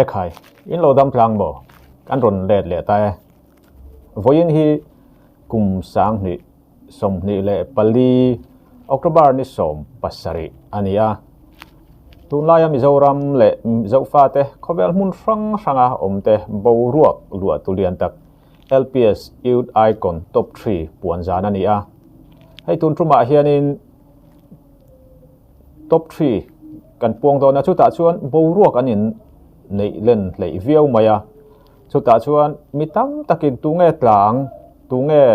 Ekhai, in lo dam tlang maw? Kan rawn let leh ta e. Vawiin hi kum 2024 October ni 17 a ni a. Tunlaia Mizoram leh Zofate khawvel hmun hrang hranga awmte boruak luah tu lian tak LPS Youth Icon Top 3 puan zan a ni a. Hei tun tumah hianin Top 3 kan puang dawn a, chutah chuan boruak an in neih len hleih viau mai a. Chutah chuan mi tam takin tunge tlang, tunge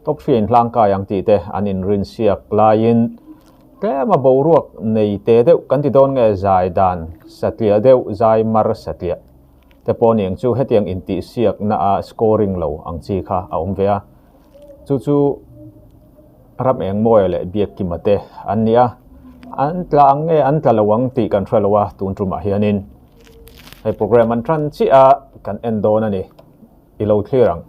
Top 3 in hlang kai ang tih te an inrin siak laiin tlema boruak nei te deuh kan ti dawn nge zai dan satliah deuh, zai mar satliah te pawh ni ang chu hetiang intihsiakna a scoring lo ang chi kha a awm ve a. Chu chu ram eng mawi leh Biakkima te an ni a, an tla ang nge an tla lo ang tih kan hre lo a tun tumah hianin hei program an tan chiah a kan en dawn a ni i lo thlir ang.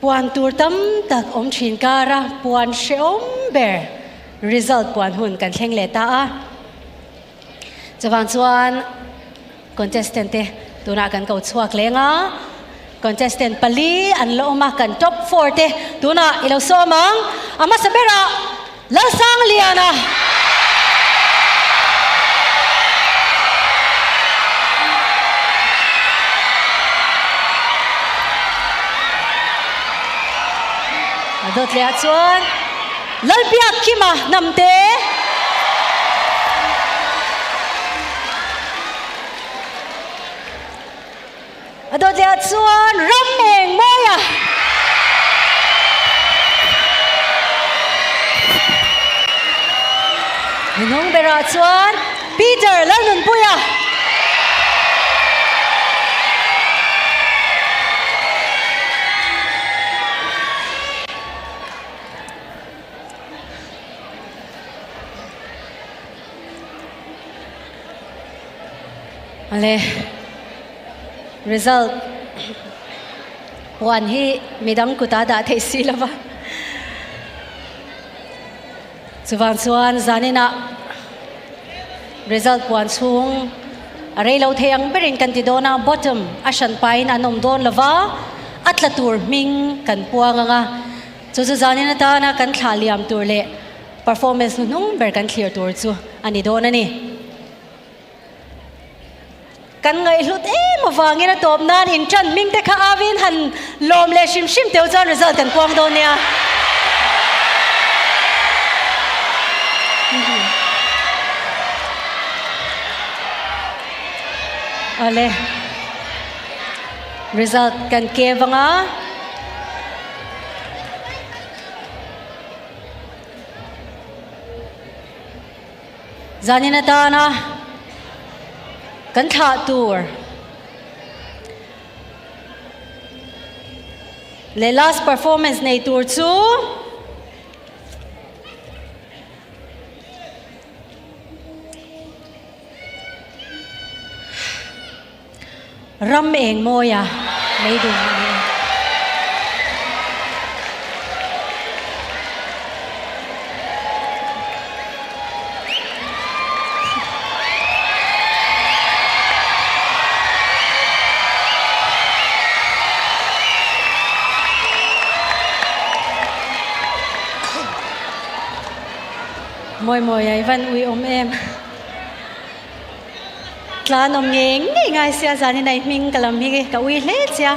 Puan tur tam tak awm thin kara puan hrehawm ber result puan hun kan thleng leh ta a. Chuvang chuan contestant te tunah kan ko chhuak leng a, contestant pali an la awm a, kan top four te tunah i lo sawm ang. A hmasa berah Lalsangliana. A dawt leh ah chuan Lalbiakkima Hnamte. A dawt leh ah chuan Ram Engmawia. Minung berah chuan Peter Lalnunpuia. Ale result puan hi midang kuta dah theih si lova chuvang chuan zaninah result puan chhung a rei lo thei ang berin kan ti dawn a bottom a hran pahin an awm dawn lova a tla tur hming kan puang ang a chu chu zanin atana kan thlah liam tur leh performance hnuhnung ber kan thlir tur chu a ni dawn a ni. Kan ngaihhlut em avangin a tawp nan in tan hming te kha avin han lawm leh hrim hrim teu chuan result kan puang dawn nia. Awle. Result kan ke vanga. Zanin atana kan thlah tur leh last performance nei tur chu Ram eng mawia lei dun a ni a. Mawi mawia i van ui awm em. Tlan awm ngei ngei ngai sia zanin a i hming ka lam hi ka ui hle chia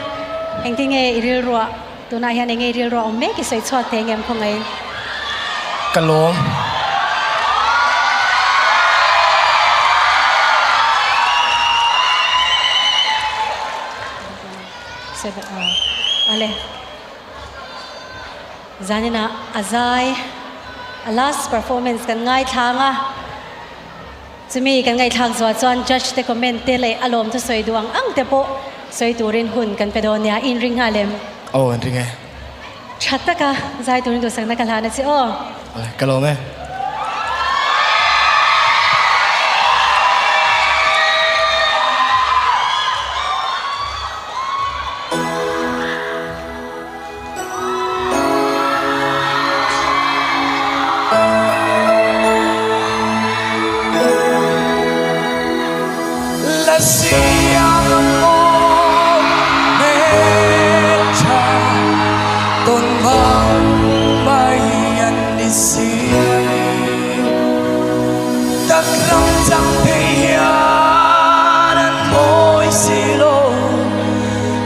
engtin nge i rilruah tunah hian enge i rilruah awm mek i sawi chhuak thei ngem khawngaih in. Ka lawm. Ale zanin ah a zai a last performance kan ngaithlang a. Chumi kan ngaihthlak zuah chuan judge te comment te leh a lawm thusawi duh ang ang te pawh sawi turin hun kan pe dawn nia, in ring nghal em? Aw, an ring e. Tha taka zai turin duhsakna ka hlan a che aw. Awle, ka lawm e. Tawn mang mai an ni si. Tak ram chang thei hian an mawi si lo.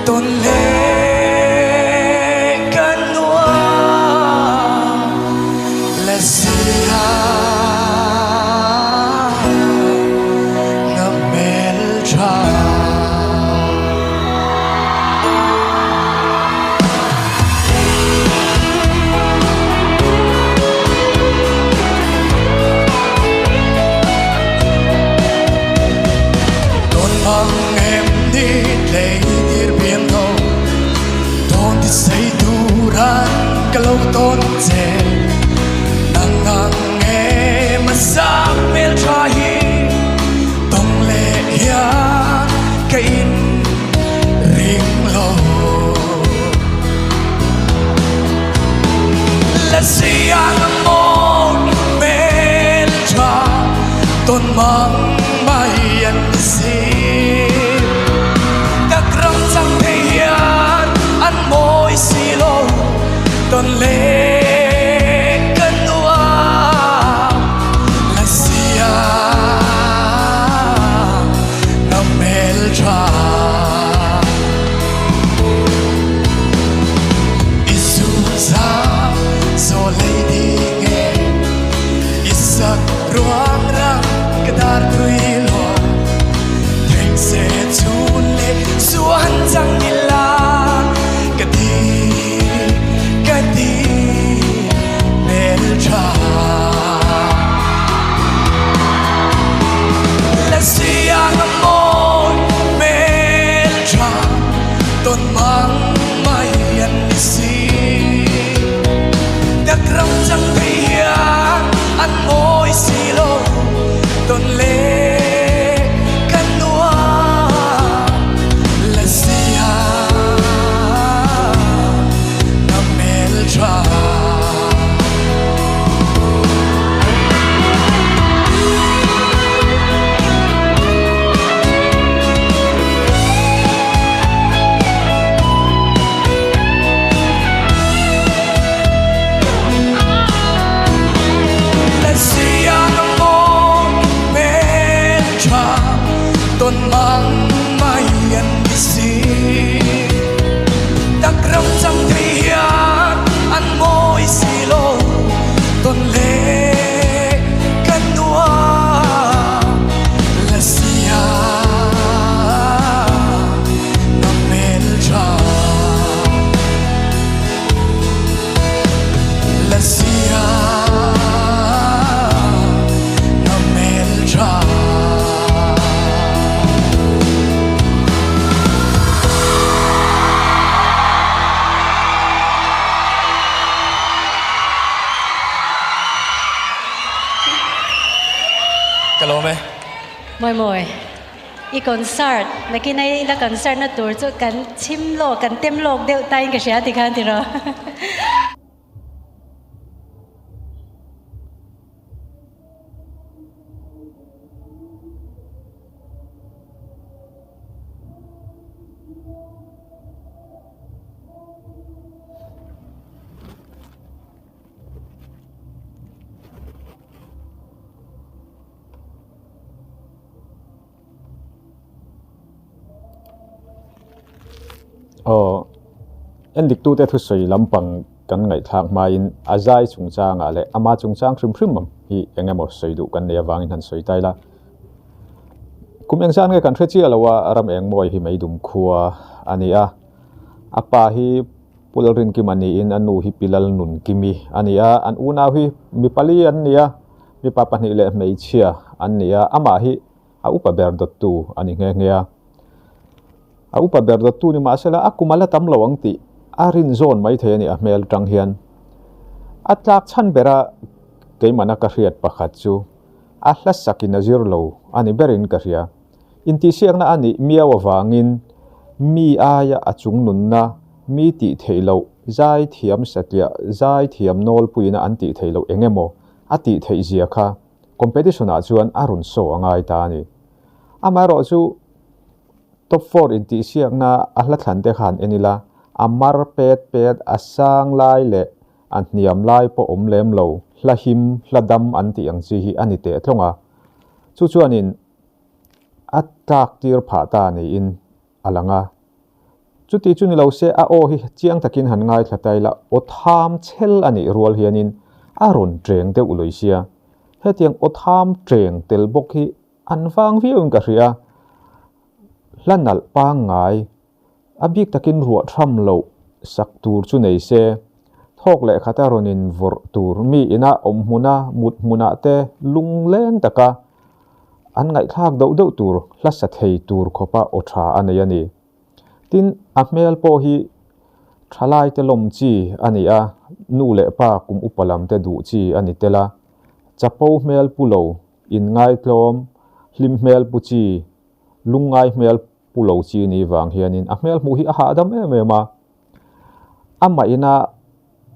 Tawn leh kan nuam la si a na hmel tha. Tawn mang em ni tlei tir pian lo Tawn ti sei turan ka lo tawn che Nang ang em a sak hmel tha hi Tawng leh hian ka in ring lo. La siang a mawi hmel tha tawn mang mai an ni si. Tak ram chang thei hian an mawi si lo tawn leh ka nuam. La siang na hmel tha. I zungzal zaw lei ding e, i sak ruang rang ka dar tui luang. Theng se chun le suan chang ila ka ti ka ti hmel tha. La siang a mawi hmel tha tawn mang mai an ni si. Tak ram chang thei hian an mawi si lo tawn le kan nuam la siang na hmel tha. La siang a mawi hmel tha tawn mang mai an ni si. Tak ram chang thei hian an mawi si lo tawn leh kan nuam la siang na hmel tha. La siang na hmel tha. Ka lawm e. Mawi mawi. I concert nakin ai ila concert na tur chu kan chim lawk kan tem lawk deuh ta in ka hria tikhan tiraw. Aw, endiktute thusawi lampang kan ngaihthlak hmain a zai chungchangah leh ama chungchang hrim hrim hi eng emaw sawi duh kan nei avangin han sawi ta ila. Kum eng zan nge kan hre chiah lo a, ram eng mawi hi meidum khua a ni a, a pa hi Pu Lalrinkima niin a nu hi Pi Lalnunkimi a ni a, an unau hi mi pali an ni a, mipa pahnih leh hmeichhia an ni a, amah hi a upa ber dawttu a ni nghe nghe a. A upa ber dawttu ni mahsela a kum a la tam lo ang tih a rin zawn mai thei a ni a hmel atang hian. A tlak chhan bera keimahna ka hriat pakhat chu a hla sakin a zir lo a ni berin ka hria. Intihsiakna a nih miau avangin mi aia a chung nunna, mi tih theih loh, zai thiam satliah, zai thiam nawlpuina an tih theih loh eng emaw a tih theih zia kha competition ah chuan a rawn show a ngai ta a ni. Amaherawhchu top four intihsiakna a hla thlan te khan en ila. A mar pet pet, a sang lai leh a hniam lai pawh awm lem lo, hla him, hla dam an tih ang chi hi a ni teh tlawng a. Chu chuanin a tlak tir phah ta niin a lang a. Chuti chu ni lo se a aw hi chiang takin han ngaithla ta ila, aw tham chhel a nih rual hianin a rawn ṭeng deuh lui sia. Hetiang aw tham ṭeng tel bawk hi an vang viauin ka hria. Hla nalh pangngai A bik takin ruah tham loh sak tur chu nei se, thawk leh khata rawn in vawrh tur mi ina awm hmuna mut hmunah te lungleng taka an ngaihthlak deuh deuh tur hla sa thei tur khawpa aw tha a nei a ni. Tin, a hmel pawh hi thalai te lawm chi a ni a, nu leh pa kum upa lam te duh chi a ni tel a, chapo hmel pu lo, inngaitlawm, hlim hmel pu chi, lungngai hmel Pu lo chi ni vang hianin a hmel hmuh hi a hahdam em em a, amah ina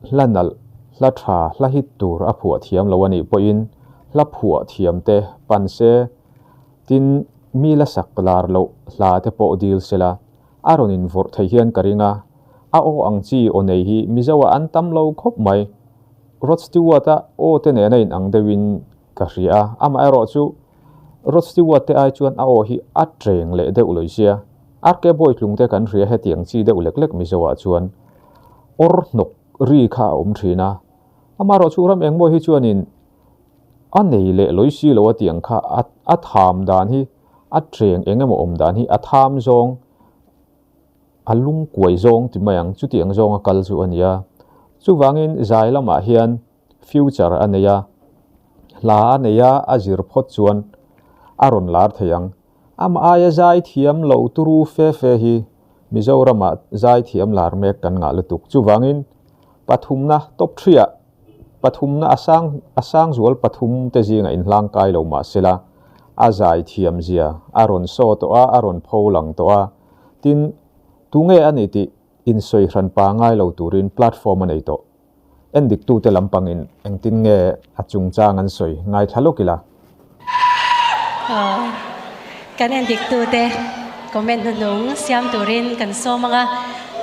hla nalh, hla tha, hla hit tur a phuah thiam lo a nih pawhin hla phuah thiam te pan se, tin mi la sak lar loh hla te pawh dil se la, a rawn invawrh thei hian ka ring a, a aw ang chi aw nei hi Mizoah an tam lo khawp mai. Rod Stewart-a aw te nena inang deuhin ka hria a, amaherawhchu Rod Stewart te ai chuan a aw hi a ṭeng leh deuh lawih sia. RK Bawitlung te kan hria hetiang chi deuh lek lek Mizo ah chuan awr hnawk ri kha a awm ṭhin a. Amaherawhchu ram engmaw hi chuanin a nei leh lawih si lo a tiang kha a tham dan hi a ṭeng eng emaw awm dan hi a tham zawng a lungkuai zawng ti mai ang chutiang zawnga kal chu a ni a. Chuvangin zai lamah hian Future a nei a, hla a nei a, a zir phawt chuan a rawn lar thei ang. Amah aia zai thiam lo turu fe fe hi Mizoramah zai thiam lar mek kan ngah lutuk. Chuvangin pathumna top three-ah pathumna a sang a sang zual pathum te zingah inhlang kai lo mah sela a zai thiam zia a rawn saw tawh a, a rawn pho lang tawh a. Tin, tunge a nih tih insawi hran pa ngai lo turin platform a nei tawh. Endiktute lampangin engtin nge a chungchang an sawi ngaithla lawk ila. Kan endiktute comment hnuhnung siam turin kan sawm ang a,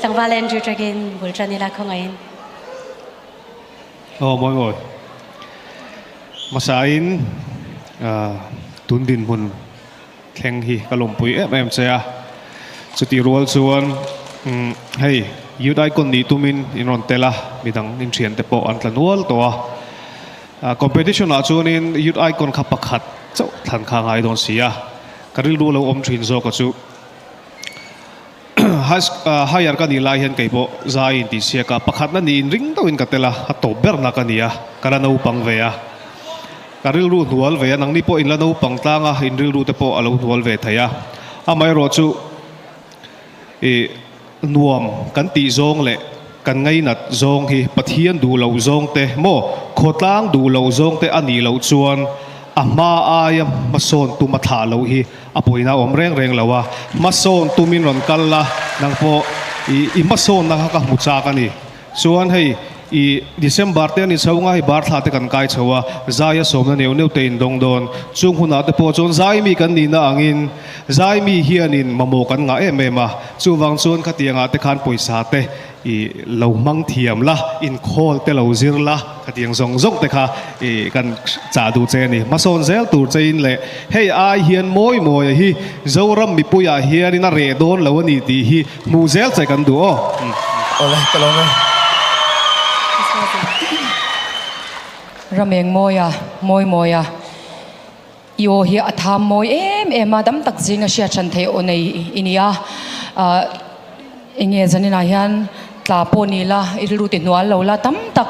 tlangval Andrew tangin bul tan ila khawngaihin. Aw mawi mawi. Hmasain tun dinhmun Thleng hi ka lawmpui em em che a, chutih rual chuan hei Youth Icon nih tumin in rawn tel a, midang inthiante pawh an tla nual tawh a, competition ah chuanin Youth Icon kha pakhat chauh thlan kha a ngai dawn si a, ka rilru lo awm thin zawk a chu higher ka nih lai hian kei pawh zai in tih siak a, pakhatna niin ring deuhin ka tel a, a tawp berna ka ni a, ka la naupang ve a. Ka rilru hnual ve a, nangni pawh in la naupang tlang a, in rilru te pawh a lo hnual ve thei a. Amaherawh chu i nuam kan tih zawng leh kan ngainat zawng hi Pathian duh loh zawng te maw khawtlang duh loh zawng te a nih loh chuan a hma aia hmasawn tum a thlah loh hi a pawina awm reng reng lo a. Hmasawn tumin rawn kal la, nang pawh i i hmasawnna kha ka hmu chak a ni. Chuan hei i December te a ni chho nga hei bar thla te kan kai chho a, zai a sawmna neuh neuh te in dawng dawn. Chung hunah te pawh chuan zai mi kan nihna angin zai mi hianin mamawh kan ngah em em a, chuvang chuan khatiangah te khan pawisa te i lo hmang thiam la, inkhawl te lo zir la, khatiang zawng zawng te kha i kan chah duh che a ni. Hmasawn zel tur chein leh hei ai hian mawi mawia hi Zoram mipuiah hianin a reh dawn lo a ni tih hi Hmuh zel che kan duh aw. Awle ka lawm e. Rameng mawia, mawi mawia, i aw hi a tham mawi em em a, dam tak zinga hriat hran theih aw nei i ni a, enge zaninah hian tla pawh ni la, i rilru ti hnual lo la, tam tak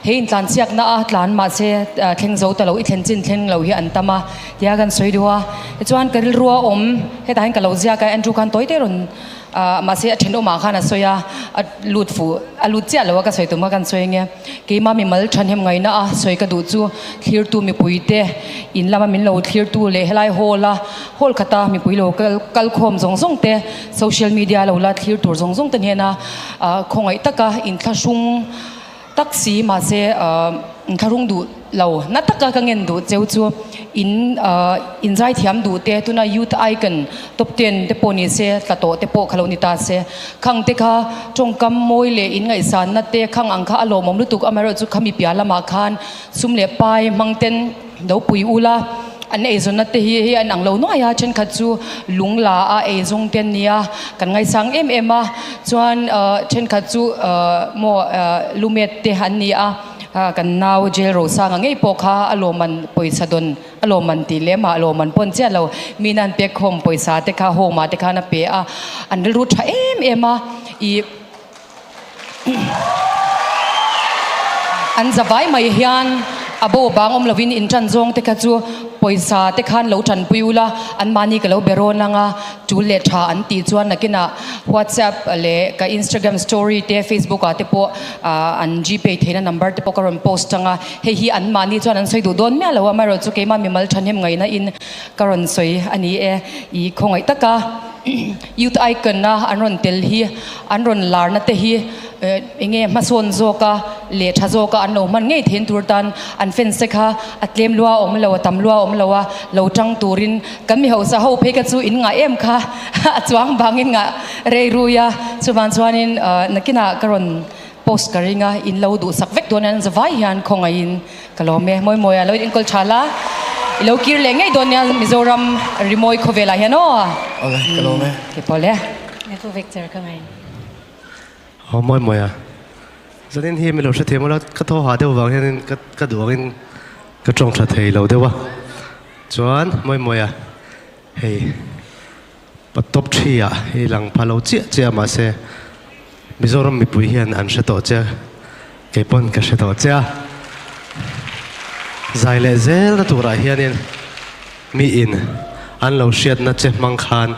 he intlansiakna a tlan mahse thleng zo ta lo, i thlen chin thleng lo hi an tam a tia kan sawi duh a, tichuan ka rilrua awm hetah hian ka lo ziak a, Andrew khan tawi te rawn Mahse a thenawmah khan a sawi a, a lut fuh, a lut chiah lo a ka sawi tum kha kan sawi ange. Keimah mimal thahnem ngaihna a sawi ka duh chu thlirtu mipuite in lama min lo thlirtu leh helai hall a hall khata mipui lo kal kalkhawm zawng zawng te social media lo la thlir tur zawng zawng te hnena khawngaih taka inthlahrung. Tak si mahse inthlahrung duh lo na taka ka ngen duh cheu chu in in zaithiam duh te tuna youth icon top ten te pawh ni se tla tawh te pawh kha lo ni ta se khang te kha tawngkam mawi leh in ngaihsanna te khang ang kha a lawmawm lutuk amaherawhchu khami piah lamah khan sum leh pai hmang ten lo pui ula an eizawnna te hi hei an ang lo nuai a thenkhat chu lung la a eizawng te an nia kan ngaisang em em a chuan ah thenkhat chu ah maw ah lumet te an ni a ah kan nau jail rosanga ngei pawh kha a lawmman pawisa dawn a lawmman tih lem ah lawmman pawn chiah lo mi nan pek khawm pawisa te kha home ah te khan a pe a an rilru tha em em a ih. An zavai mai hian a bo bang awm lovin in ṭan zawng te kha chu pawisa te khan lo ṭanpui ula, anmahni ka lo be rawn ang a, ṭul leh ṭha an tih chuan nakinah WhatsApp leh ka Instagram story te Facebook ah te pawh an Gpay theihna number te pawh ka rawn post ang a, hei hi anmahni chuan an sawi duh dawn miah lo a, amaherawh chu keimah mimal ṭhahnem ngaihna in ka rawn sawi a ni e, i khawngaih taka Youth Icon a an rawn tel hi an rawn larna te hi enge hmasawn zawka leh tha zawka an lo hman ngei thein tur tan an fans te kha a tlem lua a awm lo a tam lua a awm lo a lo tang turin kan mi hausa ho phei kha chu in ngah em kha a chuang vangin ngah rei rui a chuvang chuanin nakinah ka rawn post ka ring a in lo duhsak vek dawn an zavai hian khawngaihin Ka lawm e, mawi mawi a lo inkawl tha la, i lo kir leh ngei dawn nia Mizoram rimawi khawvelah hian aw. Awle, ka lawm e. Ke pawh le. Nge pu Victor ka ngain. Aw mawi mawi a, zanin hi mi lo hrethiam ula ka thaw ha deuh vang hianin ka ka duh angin ka tawng tha thei lo deuh a, chuan mawi mawi a hei pa top thi ah i lang pha lo chiah chiah a mahse Mizoram mipui hian an hre tawh che a, kei pawn ka hre tawh che a. Zai leh zelna turah hianin miin an lo hriatna che hmang khan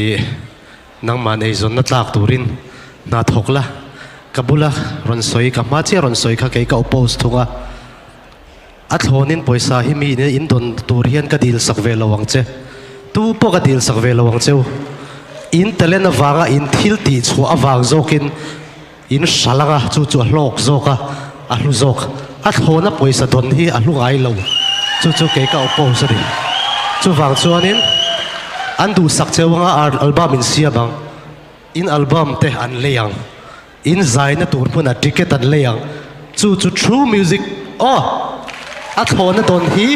ih nangmah eizawnna tlak turin hna thawk la, ka bula rawn sawi, ka hma chiah rawn sawi kha kei ka oppose thung a. A thlawnin pawisa hi mi ina in dawn tur hian ka dil sak ve lo ang che. Tu pawh ka dil sak ve lo ang cheu. In talent avanga in thil tih chhuah avang zawkin in hral anga chu chu a hlawk zawk a, a hlu zawk. A thlawna pawisa dawn hi a hlu ngai lo. Chu chu kei ka oppose a ni. Chuvang chuanin an duhsak cheu anga album in siam ang. In album te an lei ang. In zaina tur hmunah ticket an lei ang. Chu chu true music aw! A thlawhna dawn hi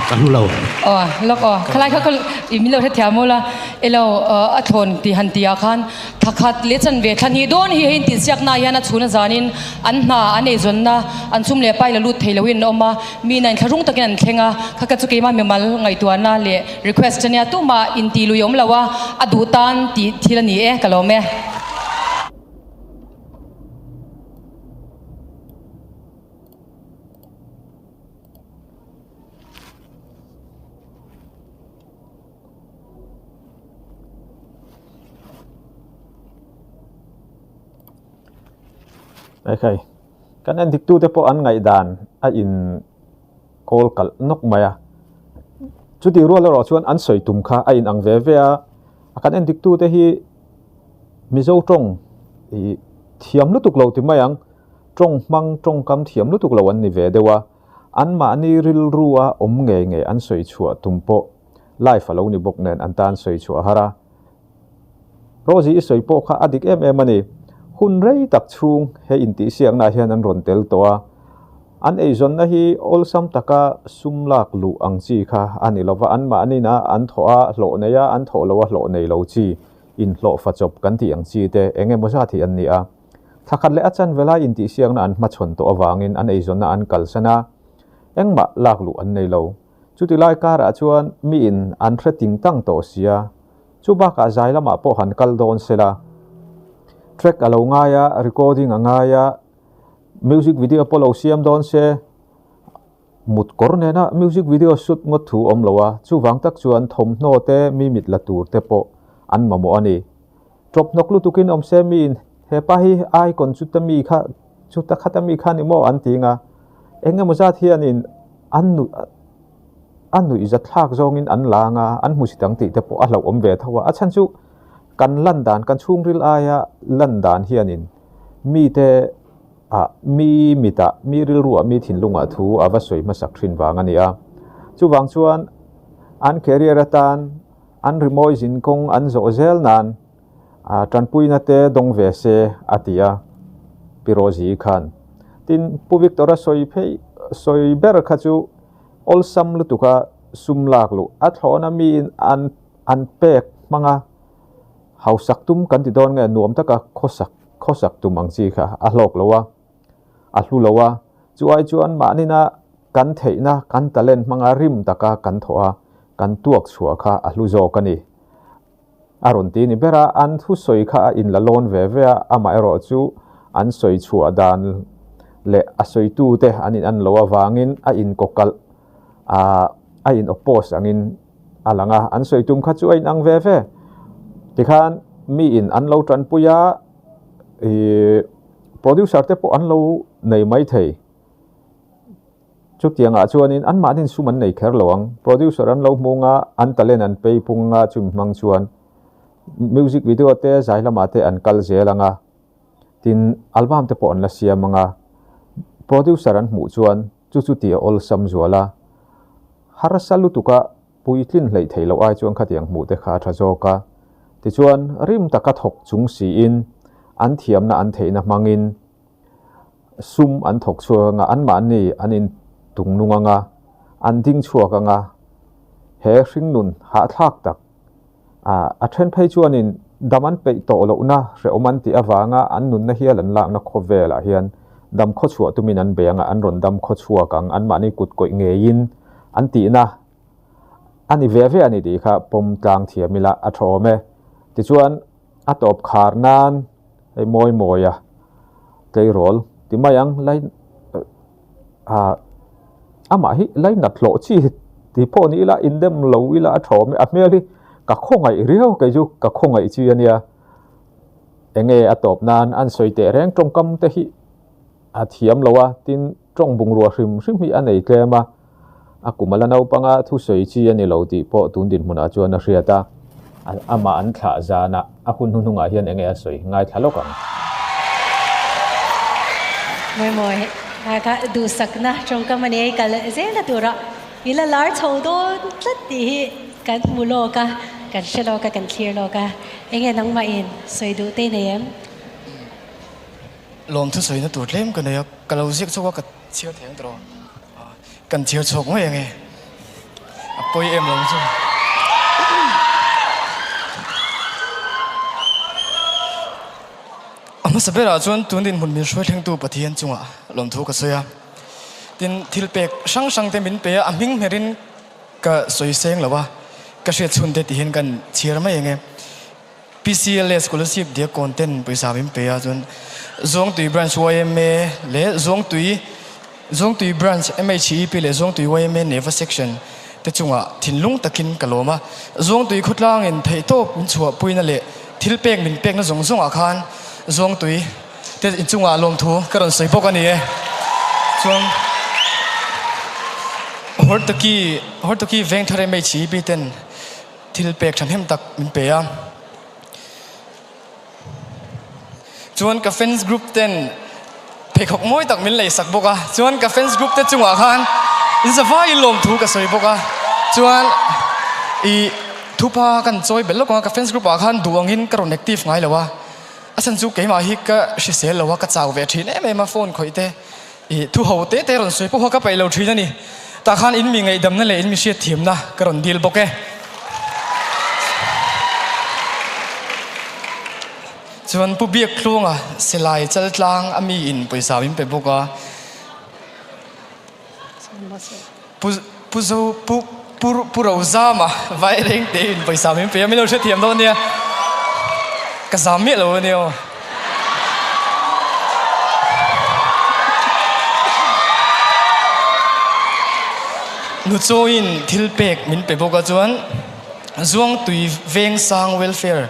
ka hlu lo. Aw lawk aw. Khalai kha ka i min lo hrethiam ula elo a thlawn tih han tih ah khan thakhat leh chanve thla hnih dawn hi hei in tihsiakna ah hian a chhun a zanin an hna an eizawnna an sum leh pai la lut thei loin an awm a mi in a inthlahrung takin an thleng a kha ka chu keimah mimal ngaihtuahna leh request ania tumah intih lui awm lo a a duh tan tih thil a ni e ka lawm e. Ekhai, kan en diktute pawh an ngaihdan a in kawl kalh nawk mai a. Chutih rual erawh chuan an sawi tum kha a inang ve ve a, a kan endik tute hi Mizo tawng ih thiam lutuk lo ti mai ang, tawng hmang tawngkam thiam lutuk lo an ni ve deuh a, anmahni rilrua awm ngei ngei an sawi chhuah tum pawh live a lo ni bawk nen an tan sawi chhuah a har a. Rosie i sawi pawh kha a dik em em a ni. Hun rei tak chhung he intihsiaknaah hian an rawn tel tawh a. An eizawnna hi awlsam taka sum lak luh ang chi kha a ni lova, anmahnin a an thawh a hlawh nei a, an thawh lo a hlawh nei lo chi, inhlawh fa chawp kan tih ang chi te eng emaw zat hi an ni a. Thla khat leh a chanve lai intihsiakna an hmachhawn tawh avangin an eizawnna an kalsan a, engmah lak luh an nei lo. Chuti lai karah chuan miin an hre ting tang tawh sia, chu bakah zai lamah pawh han kal dawn sela. Track a lo ngai a, recording a ngai a, music video pawh lo siam dawn se, mut kawr nena music video shoot ngawt thu awm lo a, chuvang tak chuan thawmhnaw te mi mit la tur te pawh an mamawh a ni. Tawp hnawk lutukin awm se miin hepa hi icon chuta mi kha chuta khata mi kha ni maw an ti nga, eng emaw zat hianin an nuih a nuih za thlak zawngin an lang a, an hmu si dang tih te pawh a hlauhawm ve tho a, a chhan chu kan lan dan kan chhungril aia lan dan hianin mite. Ah, mi mitah, mi rilruah, mi thinlungah thu a va sawi hmasak thin vang a ni a. Chuvang chuan an career atan an rimawi zin kawng an zawh zel nan tanpuina te dawng ve se a ti a, Pi Rosie khan. Tin, Pu Victor-a sawi phei sawi ber kha chu awlsam lutuka sum lak luh a thlawhna miin an an pek hmang a, hausak tum kan ti dawn nge nuam taka khawsak khawsak tum ang chi kha a hlawk lo a, a hlu lo a, chu ai chuan mahnina kan theihna kan talent hmanga rim taka kan thawh a, kan tuak chhuah kha a hlu zawk a ni. A rawn ti ni ber a, an thusawi kha a inla lawn ve ve a, amaherawh chu an sawi chhuah dan leh a sawitute an in an lo avangin a inkawkalh a, a in oppose angin a lang a, an sawi tum kha chu a inang ve ve. Tikhan miin an lo tanpui a, ih producer te pawh an lo nei mai thei. Chutiangah chuanin anmahnin sum an nei kher lo ang. Producer an lo hmung a, an talent an pei pung a, chumi hmang chuan music video te zai lamah te an kal zel ang a, tin album te pawh an la siam ang a. Producer an hmuh chuan chu chu tih a awlsam zual a, harsa lutuka puitlin hleih theih loh ai chuan khatiang hmuh te kha a tha zawk a. Tichuan rim taka thawk chung siin an thiamna an theihna hmangin Sum an thawk chhuak anga, anmahni an intung nung anga, an ding chhuak anga, he hringnun hahthlak tak a then phei chuanin dam an peih tawh lohna hrehawm an tih avanga an nunna hial an lakna khawvelah hian dam khawchhuah tumin an bei anga, an rawn dam khawchhuak ang, anmahni kut kawih ngeiin an tihna a ni ve ve a ni tih kha pawm tlang thiam ila a tha awm e. Tichuan a tawp khar nan hei mawi mawi a tleirawl ti mai ang lai ah amah hi lainat hlawh chi tih pawh ni ila indem lo ila a tha awm e a hmel hi ka khawngaih riau kei chu ka khawngaih chi a nia enge a tawp nan an sawi teh reng tawngkam te hi a thiam lo a tin tawng bungrua hrim hrim hi a nei tlem a. A kum a la naupang a, thusawi chi a ni lo tih pawh tun dinhmunah chuan a hriat a, amah an thlah zanah a hun hnuhnungah hian enge a sawi ngaithla lawk ang. Mawi mawi kha duhsakna tawngkam a nei kal zel a tura i la lar chho dawn tlat tih hi kan hmu lawk a, kan hre lawk a, kan thlir lawk a, enge nangmahin sawi duh te i nei em? Lawm thusawina tur tlem ka nei a, ka lo ziak chhuak a ka chhiar thei ang tawh. Kan chhiar chhuak mai ange. A pawi em lo chu. A hmasa berah chuan tun dinhmun min hruai thlengtu Pathian chungah lawmthu ka sawi a. Tin, thil pek hrang hrang te min pe a, a hming hmerin ka sawi seng lo a, ka hriat chhun te tihian kan chhiar mai ange. PCLA Scholarship diak content pawisa min pe a chuan Zuangtui Branch yma leh Zuangtui Zuangtui Branch MHEP leh Zuangtui yma Neva Section te chungah thinlung takin ka lawm a. Zuangtui khawtlangin theihtawp min chhuahpuina leh thil pek min pekna zawng zawngah khan Zuangtui te inchungah lawmthu ka rawn sawi bawk a ni e. Chuan Hortoki Hortoki Vengthar MHEP ten Thil pek thahnem tak min pe a. Chuan ka fans group ten pheikhawk mawi tak min lei sak bawk a. Chuan ka fans group te chungah khan in zavai in lawmthu ka sawi bawk a. Chuan i thupa kan chawi belh lawk ang a, ka fans group ah khan duh angin ka rawn active ngai lo a. A chhan chu keimah hi ka hrisel lo a, ka chau ve thin em em a phone khawih te. I thu ho te te rawn sawi pawh kha ka peih lo thin a ni. Tah khan in mi ngaihdamna leh in mi hriatthiamna ka rawn dil bawk e. Chuan Pu Biaktluanga Silai Chaltlang a mi in pawisa min pe bawk a. Pu Pu Zo Pu Pu Pu Rozama Vairengte in pawisa min pe a, min lo hrethiam dawn nia. Ka zam miah lo a nia aw. Nuchawiin thil pek min pe bawk a chuan Zuangtui Vengsang Welfare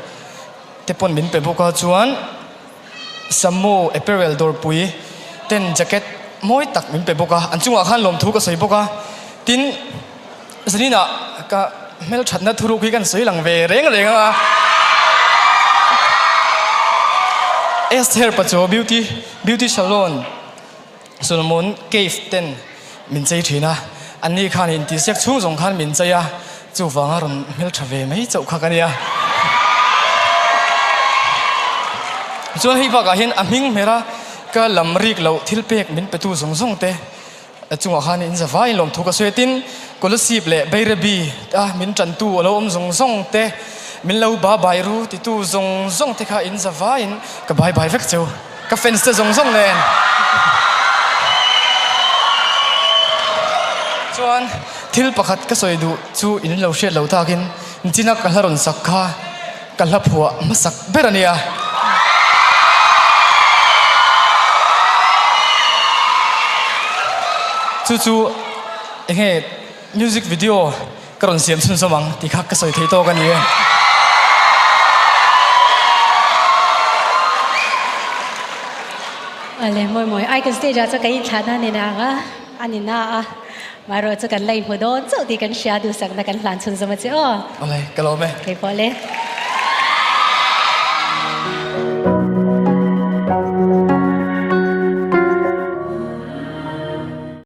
te pawn min pe bawk a chuan Samo Apparel dawrpui ten jacket mawi tak min pe bawk a, an chungah khan lawmthu ka sawi bawk a, tin zaninah ka hmelthatna thuruk hi kan sawi lang ve reng reng ang a. Esther Pachuau Beauty Beauty Salon Solomon Cave ten min chei thin a, anni khan intihsiak chhung zawng khan min chei a, chuvanga rawn hmeltha ve mai chauh kha ka nia. Chuan hei bakah hian a hming hmera ka lam rik loh thil pek min petu zawng zawng te chungah khan in za vaiin lawmthu ka sawi a, tin Kolasib leh Bairabi a min tantu a lo awm zawng zawng te, min lo ba bai ru titu zawng zawng te kha in za vaiin ka bai bai vek cheu. Ka fans te zawng zawng nen chuan thil pakhat ka sawi duh chu in lo hriat lo takin China ka hla rawn sak kha ka hla phuah hmasak ber a nia. Chu chu enge music video Ka rawn siam chhunzawm ang tih kha ka sawi thei tawk a ni e. Awle mawi mawi icon stage ah chuan kan inthlahna a ni nang a, a ni na a, marawh chu kan la inhmu dawn chauh tih kan hria duhsakna kan hlan chhunzawm a che aw. Awle ka lawm e. Keipawh le.